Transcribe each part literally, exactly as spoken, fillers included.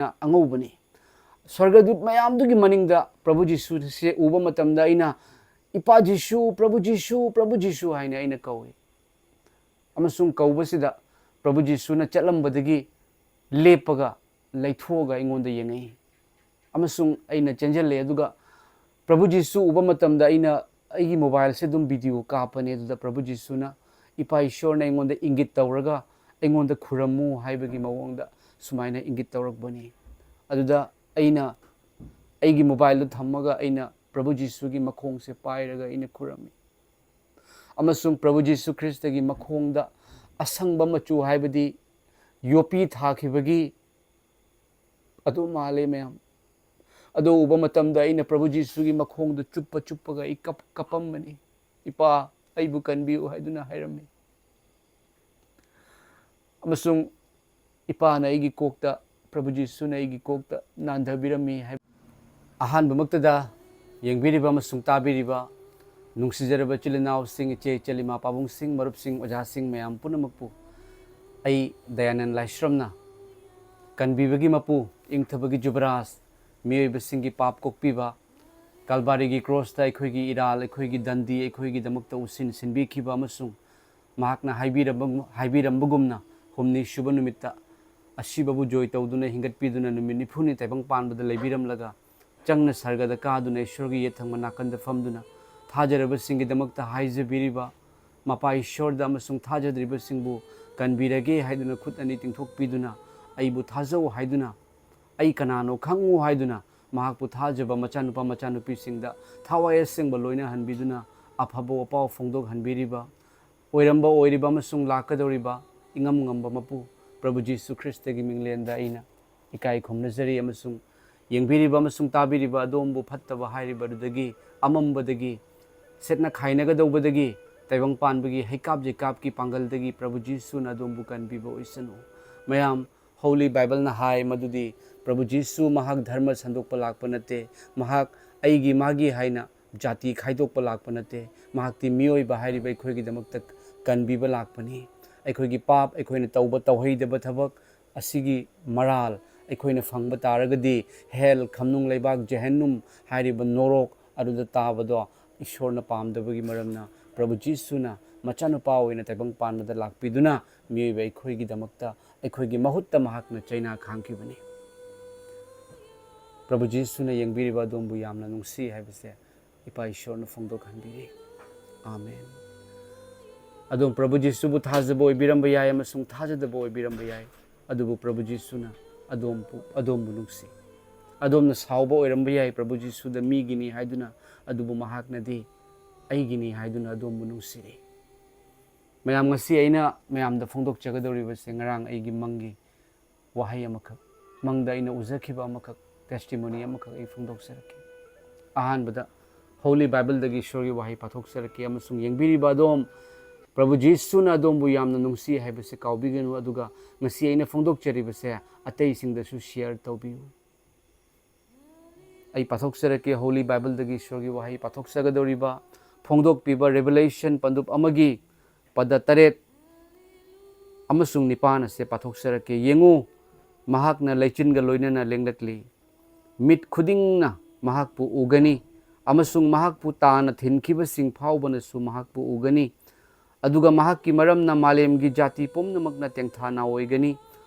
ꯑꯉꯧꯕꯅꯤ꯫ ꯁ꯭ꯋꯔꯒꯗꯨꯠ ꯃꯌꯥꯝꯗꯨꯒꯤ ꯃꯅꯤꯡꯗ ꯄ꯭ꯔꯚꯨ ꯖꯤꯁꯨꯁꯦ ꯎꯕ ꯃꯇꯝꯗ ꯑꯩꯅ, "ꯏꯄꯥ ꯖꯤꯁꯨ, ꯄ꯭ꯔꯚꯨ ꯖꯤꯁꯨ, ꯄ꯭ꯔꯚꯨ ꯖꯤꯁꯨ" ꯍꯥꯏꯅ ꯑꯩꯅ ꯀꯧꯏ꯫ ꯑꯃꯁꯨꯡ ꯀꯧꯕꯁꯤꯗ ꯄ꯭ꯔꯚꯨ ꯖꯤꯁꯨꯅ ꯆꯠꯂꯝꯕꯗꯒꯤ ꯂꯦꯞꯄꯒ, ꯂꯩꯊꯣꯛꯑꯒ ꯑꯩꯉꯣꯟꯗ ꯌꯦꯡꯉꯛꯏ꯫ ꯑꯃꯁꯨꯡ ꯑꯩꯅ ꯆꯦꯟꯁꯤꯜꯂꯦ, ꯑꯗꯨꯒ ꯄ꯭ꯔꯚꯨ ꯖꯤꯁꯨ ꯎꯕ ꯃꯇꯝꯗ ꯑꯩꯅ ꯑꯩꯒꯤ ꯃꯣꯕꯥꯏꯜꯁꯦ ꯑꯗꯨꯝ ꯚꯤꯗꯤꯑꯣ ꯀꯥꯞꯄꯅꯦ꯫ ꯑꯗꯨꯗ ꯄ꯭ꯔꯚꯨ ꯖꯤꯁꯨꯅ, ꯏꯄꯥ ꯏꯁꯣꯔꯅ ꯑꯩꯉꯣꯟꯗ ꯏꯪꯒꯤꯠ ꯇꯧꯔꯒ, ꯑꯩꯉꯣꯟꯗ "ꯈꯨꯔꯝꯃꯨ" ꯍꯥꯏꯕꯒꯤ ꯃꯑꯣꯡꯗ ꯁꯨꯃꯥꯏꯅ ꯏꯪꯒꯤꯠ ꯇꯧꯔꯛꯄꯅꯤ꯫ ꯑꯗꯨꯗ ꯑꯩꯅ ꯑꯩꯒꯤ ꯃꯣꯕꯥꯏꯜꯗꯨ ꯊꯝꯃꯒ ꯑꯩꯅ ꯄ꯭ꯔꯚꯨ ꯖꯤꯁꯨꯒꯤ ꯃꯈꯣꯡꯁꯦ ꯄꯥꯏꯔꯒ ꯑꯩꯅ ꯈꯨꯔꯝꯃꯤ꯫ ꯑꯃꯁꯨꯡ ꯄ꯭ꯔꯚꯨ ꯖꯤꯁꯨ ꯈ꯭ꯔꯤꯁꯇꯒꯤ ꯃꯈꯣꯡꯗ ꯑꯁꯪꯕ ꯃꯆꯨ, ꯍꯥꯏꯕꯗꯤ ꯌꯣꯠꯄꯤ ꯊꯥꯈꯤꯕꯒꯤ ꯑꯗꯨ ꯃꯥꯜꯂꯦ, ꯃꯌꯥꯝ꯫ ꯑꯗꯨ ꯎꯕ ꯃꯇꯝꯗ ꯑꯩꯅ ꯄ꯭ꯔꯚꯨ ꯖꯤꯁꯨꯒꯤ ꯃꯈꯣꯡꯗꯨ ꯆꯨꯞꯄ ꯆꯨꯞꯄꯒ ꯑꯩ ꯀꯞ-, ꯀꯞꯄꯝꯕꯅꯤ꯫ "ꯏꯄꯥ, ꯑꯩꯕꯨ ꯀꯟꯕꯤꯌꯨ" ꯍꯥꯏꯗꯨꯅ ꯍꯥꯏꯔꯝꯃꯤ꯫ ꯑꯃꯁꯨꯡ ꯏꯄꯥꯅ ꯑꯩꯒꯤ ꯀꯣꯛꯇ, ꯄ꯭ꯔꯚꯨ ꯖꯤꯁꯨꯅ ꯑꯩꯒꯤ ꯀꯣꯛꯇ ꯅꯥꯟꯊꯕꯤꯔꯝꯃꯤ ꯍꯥꯏꯕ꯫ ꯑꯍꯥꯟꯕꯃꯛꯇꯗ ꯌꯦꯡꯕꯤꯔꯤꯕ ꯑꯃꯁꯨꯡ ꯇꯥꯕꯤꯔꯤꯕ ꯅꯨꯡꯁꯤꯖꯔꯕ ꯏꯆꯤꯜ ꯏꯅꯥꯎꯁꯤꯡ, ꯏꯆꯦ ꯏꯆꯜ, ꯏꯃꯥ ꯄꯥꯕꯨꯡꯁꯤꯡ, ꯃꯔꯨꯞꯁꯤꯡ, ꯑꯣꯖꯥꯁꯤꯡ ꯃꯌꯥꯝ ꯄꯨꯝꯅꯃꯛꯄꯨ ꯑꯩ ꯗꯌꯥꯅꯟ ꯂꯥꯏꯁ꯭ꯔꯝꯅ, ꯀꯟꯕꯤꯕꯒꯤ ꯃꯄꯨ, ꯏꯪꯊꯕꯒꯤ ꯖꯨꯕꯔꯥꯖ, ꯃꯤꯑꯣꯏꯕꯁꯤꯡꯒꯤ ꯄꯥꯞ ꯀꯣꯛꯄꯤꯕ, ꯀꯜꯕꯥꯔꯤꯒꯤ ꯀ꯭ꯔꯣꯁꯇ ꯑꯩꯈꯣꯏꯒꯤ ꯏꯔꯥꯜ, ꯑꯩꯈꯣꯏꯒꯤ ꯗꯟꯗꯤ, ꯑꯩꯈꯣꯏꯒꯤꯗꯃꯛꯇ ꯎꯁꯤꯟ ꯁꯤꯟꯕꯤꯈꯤꯕ ꯑꯃꯁꯨꯡ ꯃꯍꯥꯛꯅ ꯍꯥꯏꯕꯤꯔꯝꯕ-, ꯍꯥꯏꯕꯤꯔꯝꯕꯒꯨꯝꯅ ꯍꯨꯝꯅꯤ ꯁꯨꯕ ꯅꯨꯃꯤꯠꯇ ꯑꯁꯤꯕꯕꯨ ꯖꯣꯏ ꯇꯧꯗꯨꯅ ꯍꯤꯡꯒꯠꯄꯤꯗꯨꯅ ꯅꯨꯃꯤꯠ ꯅꯤꯐꯨꯅꯤ ꯇꯥꯏꯕꯪ ꯄꯥꯟꯕꯗ ꯂꯩꯕꯤꯔꯝꯂꯒ ꯆꯪꯅ ꯁꯔꯒꯗ ꯀꯥꯗꯨꯅ ꯏꯁꯣꯔꯒꯤ ꯌꯦꯠ ꯊꯪꯕ ꯅꯥꯀꯟꯗ ꯐꯝꯗꯨꯅ ꯊꯥꯖꯔꯕꯁꯤꯡꯒꯤꯗꯃꯛꯇ ꯍꯥꯏꯖꯕꯤꯔꯤꯕ ꯃꯄꯥ ꯏꯁꯣꯔꯗ ꯑꯃꯁꯨꯡ ꯊꯥꯖꯗ꯭ꯔꯤꯕꯁꯤꯡꯕꯨ ꯀꯟꯕꯤꯔꯒꯦ ꯍꯥꯏꯗꯨꯅ ꯈꯨꯠ ꯑꯅꯤ ꯇꯤꯡꯊꯣꯛꯄꯤꯗꯨꯅ, "ꯑꯩꯕꯨ ꯊꯥꯖꯧ" ꯍꯥꯏꯗꯨꯅ, "ꯑꯩ ꯀꯅꯥꯅꯣ ꯈꯪꯉꯨ" ꯍꯥꯏꯗꯨꯅ ꯃꯍꯥꯛꯄꯨ ꯊꯥꯖꯕ ꯃꯆꯥꯅꯨꯄꯥ ꯃꯆꯥꯅꯨꯄꯤꯁꯤꯡꯗ ꯊꯋꯥꯏ ꯑꯁꯦꯡꯕ ꯂꯣꯏꯅꯍꯟꯕꯤꯗꯨꯅ ꯑꯐꯕ ꯋꯥꯄꯥꯎ ꯐꯣꯡꯗꯣꯛꯍꯟꯕꯤꯔꯤꯕ, ꯑꯣꯏꯔꯝꯕ, ꯑꯣꯏꯔꯤꯕ ꯑꯃꯁꯨꯡ ꯂꯥꯛꯀꯗꯧꯔꯤꯕ ꯏꯉꯝ ꯉꯝꯕ ꯃꯄꯨ ꯄ꯭ꯔꯚꯨ ꯖꯤꯁꯨ ꯈ꯭ꯔꯤꯁꯇꯒꯤ ꯃꯤꯡꯂꯦꯟꯗ ꯑꯩꯅ ꯏꯀꯥꯏ ꯈꯨꯝꯅꯖꯔꯤ꯫ ꯑꯃꯁꯨꯡ ꯌꯦꯡꯕꯤꯔꯤꯕ ꯑꯃꯁꯨꯡ ꯇꯥꯕꯤꯔꯤꯕ ꯑꯗꯣꯝꯕꯨ ꯐꯠꯇꯕ ꯍꯥꯏꯔꯤꯕ ꯑꯗꯨꯗꯒꯤ, ꯑꯃꯝꯕꯗꯒꯤ, ꯁꯦꯠꯅ ꯈꯥꯏꯅꯒꯗꯧꯕꯗꯒꯤ, ꯇꯥꯏꯕꯪ ꯄꯥꯟꯕꯒꯤ ꯍꯩꯀꯥꯞ ꯖꯩꯀꯥꯞꯀꯤ ꯄꯥꯡꯒꯜꯗꯒꯤ ꯄ꯭ꯔꯚꯨ ꯖꯤꯁꯨꯅ ꯑꯗꯣꯝꯕꯨ ꯀꯟꯕꯤꯕ ꯑꯣꯏꯁꯅꯨ꯫ ꯃꯌꯥꯝ, ꯍꯣꯂꯤ ꯕꯥꯏꯕꯜꯅ ꯍꯥꯏ ꯃꯗꯨꯗꯤ ꯄ꯭ꯔꯚꯨ ꯖꯤꯁꯨ ꯃꯍꯥꯛ ꯙꯔꯃ ꯁꯟꯗꯣꯛꯄ ꯂꯥꯛꯄ ꯅꯠꯇꯦ, ꯃꯍꯥꯛ ꯑꯩꯒꯤ ꯃꯥꯒꯤ ꯍꯥꯏꯅ ꯖꯥꯇꯤ ꯈꯥꯏꯗꯣꯛꯄ ꯂꯥꯛꯄ ꯅꯠꯇꯦ, ꯃꯍꯥꯛꯇꯤ ꯃꯤꯑꯣꯏꯕ ꯍꯥꯏꯔꯤꯕ ꯑꯩꯈꯣꯏꯒꯤꯗꯃꯛꯇ ꯀꯟꯕꯤꯕ ꯂꯥꯛꯄꯅꯤ꯫ ꯑꯩꯈꯣꯏꯒꯤ ꯄꯥꯞ, ꯑꯩꯈꯣꯏꯅ ꯇꯧꯕ ꯇꯧꯍꯩꯗꯕ ꯊꯕꯛ ꯑꯁꯤꯒꯤ ꯃꯔꯥꯜ, ꯑꯩꯈꯣꯏꯅ ꯐꯪꯕ ꯇꯥꯔꯒꯗꯤ, ꯍꯦꯜ, ꯈꯝꯅꯨꯡ ꯂꯩꯕꯥꯛ, ꯖꯦꯍꯦꯟꯅꯨꯝ ꯍꯥꯏꯔꯤꯕ ꯅꯣꯔꯣꯛ ꯑꯗꯨꯗ ꯇꯥꯕꯗꯣ ꯏꯁꯣꯔꯅ ꯄꯥꯝꯗꯕꯒꯤ ꯃꯔꯝꯅ, ꯄ꯭ꯔꯚꯨ ꯖꯤꯁꯨꯅ ꯃꯆꯥꯅꯨꯄꯥ ꯑꯣꯏꯅ ꯇꯥꯏꯕꯪ ꯄꯥꯟꯕꯗ ꯂꯥꯛꯄꯤꯗꯨꯅ, ꯃꯤꯑꯣꯏꯕ ꯑꯩꯈꯣꯏꯒꯤꯗꯃꯛꯇ, ꯑꯩꯈꯣꯏꯒꯤ ꯃꯍꯨꯠꯇ ꯃꯍꯥꯛꯅ ꯆꯩꯅꯥ ꯈꯥꯡꯈꯤꯕꯅꯤ꯫ ꯄ꯭ꯔꯚꯨ ꯖꯤꯁꯨꯅ ꯌꯦꯡꯕꯤꯔꯤꯕ ꯑꯗꯣꯝꯕꯨ ꯌꯥꯝꯅ ꯅꯨꯡꯁꯤ ꯍꯥꯏꯕꯁꯦ ꯏꯄꯥ ꯏꯁꯣꯔꯅ ꯐꯣꯡꯗꯣꯛꯍꯟꯕꯤꯔꯤ꯫ ꯑꯥꯃꯦꯟ꯫ ꯑꯗꯣꯝ ꯄ꯭ꯔꯚꯨ ꯖꯤꯁꯨꯕꯨ ꯊꯥꯖꯕ ꯑꯣꯏꯕꯤꯔꯝꯕ ꯌꯥꯏ ꯑꯃꯁꯨꯡ ꯊꯥꯖꯗꯕ ꯑꯣꯏꯕꯤꯔꯝꯕ ꯌꯥꯏ, ꯑꯗꯨꯕꯨ ꯄ꯭ꯔꯚꯨ ꯖꯤꯁꯨꯅ ꯑꯗꯣꯝꯕꯨ, ꯑꯗꯣꯝꯕꯨ ꯅꯨꯡꯁꯤ꯫ ꯑꯗꯣꯝꯅ ꯁꯥꯎꯕ ꯑꯣꯏꯔꯝꯕ ꯌꯥꯏ ꯄ꯭ꯔꯚꯨ ꯖꯤꯁꯨꯗ, ꯃꯤꯒꯤꯅꯤ ꯍꯥꯏꯗꯨꯅ, ꯑꯗꯨꯕꯨ ꯃꯍꯥꯛꯅꯗꯤ ꯑꯩꯒꯤꯅꯤ ꯍꯥꯏꯗꯨꯅ ꯑꯗꯣꯝꯕꯨ ꯅꯨꯡꯁꯤꯔꯤ꯫ ꯃꯌꯥꯝ, ꯉꯁꯤ ꯑꯩꯅ ꯃꯌꯥꯝꯗ ꯐꯣꯡꯗꯣꯛꯆꯒꯗꯧꯔꯤꯕꯁꯦ ꯉꯔꯥꯡ ꯑꯩꯒꯤ ꯃꯪꯒꯤ ꯋꯥꯍꯩ ꯑꯃꯈꯛ, ꯃꯪꯗ ꯑꯩꯅ ꯎꯖꯈꯤꯕ ꯑꯃꯈꯛ, testimony ꯑꯃꯈꯛ ꯑꯩ ꯐꯣꯡꯗꯣꯛꯆꯔꯛꯀꯦ꯫ ꯑꯍꯥꯟꯕꯗ Holy Bible ꯗꯒꯤ ꯏꯁꯣꯔꯒꯤ ꯋꯥꯍꯩ ꯄꯥꯊꯣꯛꯆꯔꯛꯀꯦ ꯑꯃꯁꯨꯡ ꯌꯦꯡꯕꯤꯔꯤꯕ ꯑꯗꯣꯝ, ꯄ꯭ꯔꯚꯨ ꯖꯤꯁꯨꯅ ꯑꯗꯣꯝꯕꯨ ꯌꯥꯝꯅ ꯅꯨꯡꯁꯤ ꯍꯥꯏꯕꯁꯦ ꯀꯥꯎꯕꯤꯒꯅꯨ, ꯑꯗꯨꯒ ꯉꯁꯤ ꯑꯩꯅ ꯐꯣꯡꯗꯣꯛꯆꯔꯤꯕꯁꯦ ꯑꯇꯩꯁꯤꯡꯗꯁꯨ share ꯇꯧꯕꯤꯌꯨ꯫ ꯑꯩ ꯄꯥꯊꯣꯛꯆꯔꯛꯀꯦ, Holy Bible ꯗꯒꯤ ꯏꯁꯣꯔꯒꯤ ꯋꯥꯍꯩ ꯄꯥꯊꯣꯛꯆꯒꯗꯧꯔꯤꯕ, ꯐꯣꯡꯗꯣꯛꯄꯤꯕ Revelation ꯄꯟꯗꯨꯞ ꯑꯃꯒꯤ ꯄꯗ ꯇꯔꯦꯠ ꯑꯃꯁꯨꯡ ꯅꯤꯄꯥꯟ ꯑꯁꯦ ꯄꯥꯊꯣꯛꯆꯔꯛꯀꯦ꯫ ꯌꯦꯡꯉꯨ, ꯃꯍꯥꯛꯅ ꯂꯩꯆꯤꯟꯒ ꯂꯣꯏꯅꯅ ꯂꯦꯡꯂꯛꯂꯤ꯫ ꯃꯤꯠ ꯈꯨꯗꯤꯡꯅ ꯃꯍꯥꯛꯄꯨ ꯎꯒꯅꯤ, ꯑꯃꯁꯨꯡ ꯃꯍꯥꯛꯄꯨ ꯇꯥꯅ ꯊꯤꯟꯈꯤꯕꯁꯤꯡ ꯐꯥꯎꯕꯅꯁꯨ ꯃꯍꯥꯛꯄꯨ ꯎꯒꯅꯤ꯫ ꯑꯗꯨꯒ ꯃꯍꯥꯛꯀꯤ ꯃꯔꯝꯅ ꯃꯥꯂꯦꯝꯒꯤ ꯖꯥꯇꯤ ꯄꯨꯝꯅꯃꯛꯅ ꯇꯦꯡꯊꯥꯅ ꯑꯣꯏꯒꯅꯤ꯫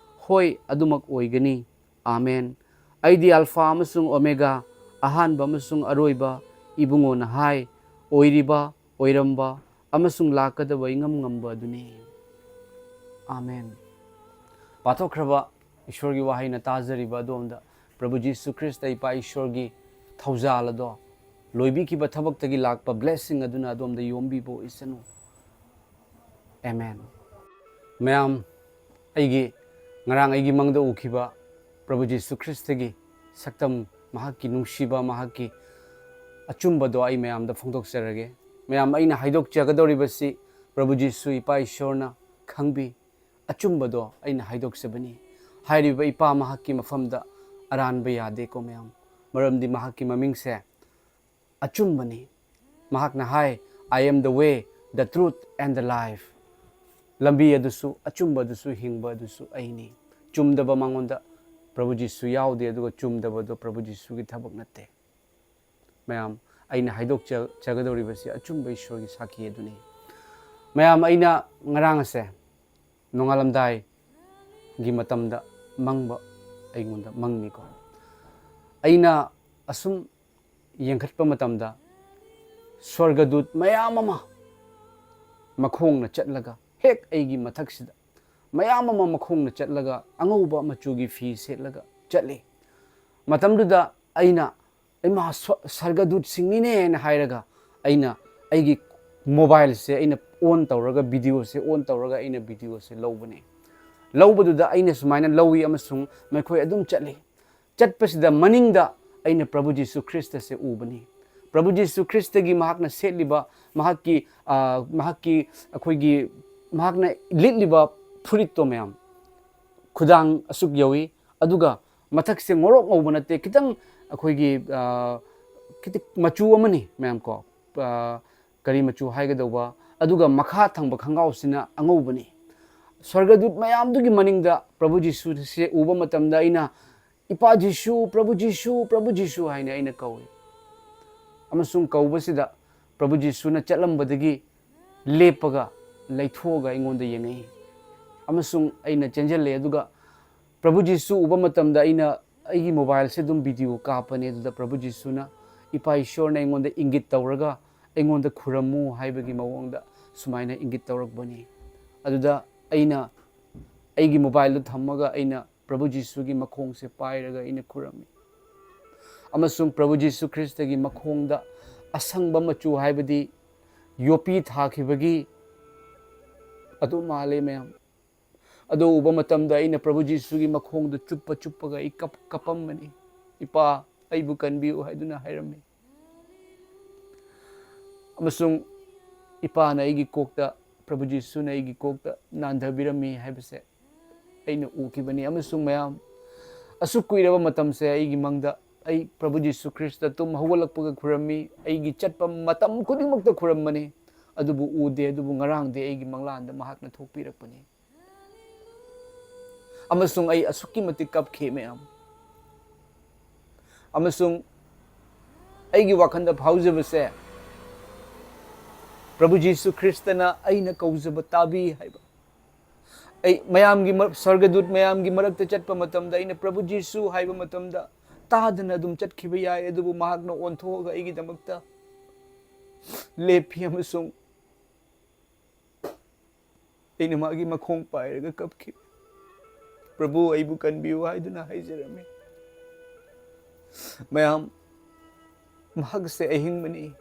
ꯍꯣꯏ, ꯑꯗꯨꯃꯛ ꯑꯣꯏꯒꯅꯤ꯫ ꯑꯥꯃꯦꯟ꯫ ꯑꯩꯗꯤ ꯑꯜꯐꯥ ꯑꯃꯁꯨꯡ ꯑꯣꯃꯦꯒꯥ, ꯑꯍꯥꯟꯕ ꯑꯃꯁꯨꯡ ꯑꯔꯣꯏꯕ, ꯏꯕꯨꯡꯉꯣꯅ ꯍꯥꯏ, ꯑꯣꯏꯔꯤꯕ, ꯑꯣꯏꯔꯝꯕ, ꯑꯃꯁꯨꯡ ꯂꯥꯛꯀꯗꯕ ꯏꯉꯝ ꯉꯝꯕ ꯑꯗꯨꯅꯤ꯫ ꯑꯥꯃꯦꯟ꯫ ꯄꯥꯊꯣꯛꯈ꯭ꯔꯕ ꯏꯁꯣꯔꯒꯤ ꯋꯥꯍꯩꯅ ꯇꯥꯖꯔꯤꯕ ꯑꯗꯣꯝꯗ ꯄ꯭ꯔꯚꯨ ꯖꯤꯁꯨ ꯈ꯭ꯔꯤꯁꯇ ꯏꯄꯥ ꯏꯁꯣꯔꯒꯤ ꯊꯧꯖꯥꯜ ꯑꯗꯣ, ꯂꯣꯏꯕꯤꯈꯤꯕ ꯊꯕꯛꯇꯒꯤ ꯂꯥꯛꯄ blessing ꯑꯗꯨꯅ ꯑꯗꯣꯝꯗ ꯌꯣꯝꯕꯤꯕ ꯑꯣꯏꯁꯅꯨ꯫ ꯑꯦꯃꯦꯟ꯫ ꯃꯌꯥꯝ, ꯑꯩꯒꯤ ꯉꯔꯥꯡ ꯑꯩꯒꯤ ꯃꯪꯗ ꯎꯈꯤꯕ ꯄ꯭ꯔꯚꯨ ꯖꯤꯁꯨ ꯈ꯭ꯔꯤꯁꯇꯒꯤ ꯁꯛꯇꯝ, ꯃꯍꯥꯛꯀꯤ ꯅꯨꯡꯁꯤꯕ, ꯃꯍꯥꯛꯀꯤ ꯑꯆꯨꯝꯕꯗꯣ ꯑꯩ ꯃꯌꯥꯝꯗ ꯐꯣꯡꯗꯣꯛꯆꯔꯒꯦ꯫ ꯃꯌꯥꯝ, ꯑꯩꯅ ꯍꯥꯏꯗꯣꯛꯆꯒꯗꯧꯔꯤꯕꯁꯤ ꯄ꯭ꯔꯚꯨ ꯖꯤꯁꯨ ꯏꯄꯥ ꯏꯁꯣꯔꯅ ꯈꯪꯕꯤ꯫ ꯑꯆꯨꯝꯕꯗꯣ ꯑꯩꯅ ꯍꯥꯏꯗꯣꯛꯆꯕꯅꯤ꯫ ꯍꯥꯏꯔꯤꯕ ꯏꯄꯥ ꯃꯍꯥꯛꯀꯤ ꯃꯐꯝꯗ ꯑꯔꯥꯟꯕ ꯌꯥꯗꯦꯀꯣ ꯃꯌꯥꯝ, ꯃꯔꯝꯗꯤ ꯃꯍꯥꯛꯀꯤ ꯃꯃꯤꯡꯁꯦ ꯑꯆꯨꯝꯕꯅꯤ꯫ ꯃꯍꯥꯛꯅ ꯍꯥꯏ, "I am the way, the truth and the life." ꯂꯝꯕꯤ ꯑꯗꯨꯁꯨ, ꯑꯆꯨꯝꯕ ꯑꯗꯨꯁꯨ, ꯍꯤꯡꯕ ꯑꯗꯨꯁꯨ ꯑꯩꯅꯤ꯫ ꯆꯨꯝꯗꯕ ꯃꯉꯣꯟꯗ ꯄ꯭ꯔꯚꯨ ꯖꯤꯁꯨ ꯌꯥꯎꯗꯦ, ꯑꯗꯨꯒ ꯆꯨꯝꯗꯕꯗꯣ ꯄ꯭ꯔꯚꯨ ꯖꯤꯁꯨꯒꯤ ꯊꯕꯛ ꯅꯠꯇꯦ꯫ ꯃꯌꯥꯝ, ꯑꯩꯅ ꯍꯥꯏꯗꯣꯛꯆꯒꯗꯧꯔꯤꯕꯁꯤ ꯑꯆꯨꯝꯕ ꯏꯁꯣꯔꯒꯤ ꯁꯥꯈꯤ ꯑꯗꯨꯅꯤ꯫ ꯃꯌꯥꯝ, ꯑꯩꯅ ꯉꯔꯥꯡ ꯑꯁꯦ ꯅꯣꯡꯉꯥꯜꯂꯝꯗꯥꯏꯒꯤ ꯃꯇꯝꯗ ꯃꯪꯕ ꯑꯩꯉꯣꯟꯗ ꯃꯪꯅꯤꯀꯣ꯫ ꯑꯩꯅ ꯑꯁꯨꯝ ꯌꯦꯡꯈꯠꯄ ꯃꯇꯝꯗ ꯁ꯭ꯋꯔꯒꯗꯨꯠ ꯃꯌꯥꯝ ꯑꯃ ꯃꯈꯣꯡꯅ ꯆꯠꯂꯒ ꯍꯦꯛ ꯑꯩꯒꯤ ꯃꯊꯛꯁꯤꯗ ꯃꯌꯥꯝ ꯑꯃ ꯃꯈꯣꯡꯅ ꯆꯠꯂꯒ ꯑꯉꯧꯕ ꯃꯆꯨꯒꯤ ꯐꯤ ꯁꯦꯠꯂꯒ ꯆꯠꯂꯤ꯫ ꯃꯇꯝꯗꯨꯗ ꯑꯩꯅ, "ꯏꯃꯥ, ꯁ꯭ꯋ-, ꯁ꯭ꯋꯔꯒꯗꯨꯠꯁꯤꯡꯅꯤꯅꯦ" ꯍꯥꯏꯅ ꯍꯥꯏꯔꯒ ꯑꯩꯅ ꯑꯩꯒꯤ ꯃꯣꯕꯥꯏꯜꯁꯦ ꯑꯩꯅ ꯑꯣꯟ ꯇꯧꯔꯒ, ꯚꯤꯗꯤꯑꯣꯁꯦ ꯑꯣꯟ ꯇꯧꯔꯒ ꯑꯩꯅ ꯚꯤꯗꯤꯑꯣꯁꯦ ꯂꯧꯕꯅꯦ꯫ ꯂꯧꯕꯗꯨꯗ ꯑꯩꯅ ꯁꯨꯃꯥꯏꯅ ꯂꯧꯏ ꯑꯃꯁꯨꯡ ꯃꯈꯣꯏ ꯑꯗꯨꯝ ꯆꯠꯂꯤ꯫ ꯆꯠꯄꯁꯤꯗ ꯃꯅꯤꯡꯗ ꯑꯩꯅ ꯄ꯭ꯔꯚꯨ ꯖꯤꯁꯨ ꯈ꯭ꯔꯤꯁꯇꯁꯦ ꯎꯕꯅꯤ꯫ ꯄ꯭ꯔꯚꯨ ꯖꯤꯁꯨ ꯈ꯭ꯔꯤꯁꯇꯒꯤ ꯃꯍꯥꯛꯅ ꯁꯦꯠꯂꯤꯕ, ꯃꯍꯥꯛꯀꯤ, ꯑ, ꯃꯍꯥꯛꯀꯤ, ꯑꯩꯈꯣꯏꯒꯤ, ꯃꯍꯥꯛꯅ ꯂꯤꯠꯂꯤꯕ ꯐꯨꯔꯤꯠꯇꯣ ꯃꯌꯥꯝ, ꯈꯨꯗꯥꯡ ꯑꯁꯨꯛ ꯌꯧꯏ, ꯑꯗꯨꯒ ꯃꯊꯛꯁꯦ ꯉꯧꯔꯣꯛ ꯉꯧꯕ ꯅꯠꯇꯦ, ꯈꯤꯇꯪ ꯑꯩꯈꯣꯏꯒꯤ, ꯑ, ꯈꯤꯇꯪ ꯃꯆꯨ ꯑꯃꯅꯤ ꯃꯌꯥꯝ ꯀꯣ, ꯑ, ꯀꯔꯤ ꯃꯆꯨ ꯍꯥꯏꯒꯗꯧꯕ, ꯑꯗꯨꯒ ꯃꯈꯥ ꯊꯪꯕ ꯈꯣꯡꯒ꯭ꯔꯥꯎꯁꯤꯅ ꯑꯉꯧꯕꯅꯤ꯫ ꯁ꯭ꯋꯔꯒꯗꯨꯠ ꯃꯌꯥꯝꯗꯨꯒꯤ ꯃꯅꯤꯡꯗ ꯄ꯭ꯔꯚꯨ ꯖꯤꯁꯨꯁꯦ ꯎꯕ ꯃꯇꯝꯗ ꯑꯩꯅ, "ꯏꯄꯥ ꯖꯤꯁꯨ, ꯄ꯭ꯔꯚꯨ ꯖꯤꯁꯨ, ꯄ꯭ꯔꯚꯨ ꯖꯤꯁꯨ" ꯍꯥꯏꯅ ꯑꯩꯅ ꯀꯧꯏ꯫ ꯑꯃꯁꯨꯡ ꯀꯧꯕꯁꯤꯗ ꯄ꯭ꯔꯚꯨ ꯖꯤꯁꯨꯅ ꯆꯠꯂꯝꯕꯗꯒꯤ ꯂꯦꯞꯄꯒ, ꯂꯩꯊꯣꯛꯑꯒ ꯑꯩꯉꯣꯟꯗ ꯌꯦꯡꯉꯛꯏ꯫ ꯑꯃꯁꯨꯡ ꯑꯩꯅ ꯆꯦꯟꯁꯤꯜꯂꯦ, ꯑꯗꯨꯒ ꯄ꯭ꯔꯚꯨ ꯖꯤꯁꯨ ꯎꯕ ꯃꯇꯝꯗ ꯑꯩꯅ ꯑꯩꯒꯤ ꯃꯣꯕꯥꯏꯜꯁꯦ ꯑꯗꯨꯝ ꯚꯤꯗꯤꯑꯣ ꯀꯥꯞꯄꯅꯦ꯫ ꯑꯗꯨꯗ ꯄ꯭ꯔꯚꯨ ꯖꯤꯁꯨꯅ, ꯏꯄꯥ ꯏꯁꯣꯔꯅ ꯑꯩꯉꯣꯟꯗ ꯏꯪꯒꯤꯠ ꯇꯧꯔꯒ, ꯑꯩꯉꯣꯟꯗ ꯈꯨꯔꯝꯃꯨ ꯍꯥꯏꯕꯒꯤ ꯃꯑꯣꯡꯗ ꯁꯨꯃꯥꯏꯅ ꯏꯪꯒꯤꯠ ꯇꯧꯔꯛꯄꯅꯤ꯫ ꯑꯗꯨꯗ ꯑꯩꯅ ꯑꯩꯒꯤ ꯃꯣꯕꯥꯏꯜꯗꯨ ꯊꯝꯃꯒ ꯑꯩꯅ ꯄ꯭ꯔꯚꯨ ꯖꯤꯁꯨꯒꯤ ꯃꯈꯣꯡꯁꯦ ꯄꯥꯏꯔꯒ ꯑꯩꯅ ꯈꯨꯔꯝꯃꯤ꯫ ꯑꯃꯁꯨꯡ ꯄ꯭ꯔꯚꯨ ꯖꯤꯁꯨ ꯈ꯭ꯔꯤꯁꯇꯒꯤ ꯃꯈꯣꯡꯗ ꯑꯁꯪꯕ ꯃꯆꯨ, ꯍꯥꯏꯕꯗꯤ ꯌꯣꯄꯤ ꯊꯥꯈꯤꯕꯒꯤ ꯑꯗꯨ ꯃꯥꯜꯂꯦ ꯃꯌꯥꯝ꯫ ꯑꯗꯨ ꯎꯕ ꯃꯇꯝꯗ ꯑꯩꯅ ꯄ꯭ꯔꯚꯨ ꯖꯤꯁꯨꯒꯤ ꯃꯈꯣꯡꯗꯨ ꯆꯨꯞꯄ ꯆꯨꯞꯄꯒ ꯑꯩ ꯀꯞ-, ꯀꯞꯄꯝꯕꯅꯤ꯫ "ꯏꯄꯥ, ꯑꯩꯕꯨ ꯀꯟꯕꯤꯌꯨ" ꯍꯥꯏꯗꯨꯅ ꯍꯥꯏꯔꯝꯃꯤ꯫ ꯑꯃꯁꯨꯡ ꯏꯄꯥꯅ ꯑꯩꯒꯤ ꯀꯣꯛꯇ, ꯄ꯭ꯔꯚꯨ ꯖꯤꯁꯨꯅ ꯑꯩꯒꯤ ꯀꯣꯛꯇ ꯅꯥꯟꯊꯕꯤꯔꯝꯃꯤ ꯍꯥꯏꯕꯁꯦ ꯑꯩꯅ ꯎꯈꯤꯕꯅꯤ꯫ ꯑꯃꯁꯨꯡ ꯃꯌꯥꯝ, ꯑꯁꯨꯛ ꯀꯨꯏꯔꯕ ꯃꯇꯝꯁꯦ ꯑꯩꯒꯤ ꯃꯪꯗ ꯑꯩ ꯄ꯭ꯔꯚꯨ ꯖꯤꯁꯨ ꯈ꯭ꯔꯤꯁꯇ ꯇꯨꯝ ꯍꯧꯒꯠꯂꯛꯄꯒ ꯈꯨꯔꯝꯃꯤ, ꯑꯩꯒꯤ ꯆꯠꯄ ꯃꯇꯝ ꯈꯨꯗꯤꯡꯃꯛꯇ ꯈꯨꯔꯝꯕꯅꯤ, ꯑꯗꯨꯕꯨ ꯎꯗꯦ꯫ ꯑꯗꯨꯕꯨ ꯉꯔꯥꯡꯗꯤ ꯑꯩꯒꯤ ꯃꯪꯂꯥꯟꯗ ꯃꯍꯥꯛꯅ ꯊꯣꯛꯄꯤꯔꯛꯄꯅꯤ꯫ ꯑꯃꯁꯨꯡ ꯑꯩ ꯑꯁꯨꯛꯀꯤ ꯃꯇꯤꯛ ꯀꯞꯈꯤ, ꯃꯌꯥꯝ꯫ ꯑꯃꯁꯨꯡ ꯑꯩꯒꯤ ꯋꯥꯈꯜꯗ ꯐꯥꯎꯖꯕꯁꯦ, "ꯄ꯭ꯔꯚꯨ ꯖꯤꯁꯨ ꯈ꯭ꯔꯤꯁꯇꯅ ꯑꯩꯅ ꯀꯧꯖꯕ ꯇꯥꯕꯤ" ꯍꯥꯏꯕ꯫ ꯑꯩ ꯃꯌꯥꯝꯒꯤ ꯃꯔ-, ꯁ꯭ꯋꯔꯒꯗꯨꯠ ꯃꯌꯥꯝꯒꯤ ꯃꯔꯛꯇ ꯆꯠꯄ ꯃꯇꯝꯗ, ꯑꯩꯅ "ꯄ꯭ꯔꯚꯨ ꯖꯤꯁꯨ" ꯍꯥꯏꯕ ꯃꯇꯝꯗ, ꯇꯥꯗꯅ ꯑꯗꯨꯝ ꯆꯠꯈꯤꯕ ꯌꯥꯏ, ꯑꯗꯨꯕꯨ ꯃꯍꯥꯛꯅ ꯑꯣꯟꯊꯣꯛꯑꯒ ꯑꯩꯒꯤꯗꯃꯛꯇ ꯂꯦꯞꯄꯤ ꯑꯃꯁꯨꯡ ꯑꯩꯅ ꯃꯥꯒꯤ ꯃꯈꯣꯡ ꯄꯥꯏꯔꯒ ꯀꯞꯈꯤ꯫ "ꯄ꯭ꯔꯚꯨ, ꯑꯩꯕꯨ ꯀꯟꯕꯤꯌꯨ" ꯍꯥꯏꯗꯨꯅ ꯍꯥꯏꯖꯔꯝꯃꯤ꯫ ꯃꯌꯥꯝ, ꯃꯍꯥꯛꯁꯦ ꯑꯍꯤꯡꯕꯅꯤ꯫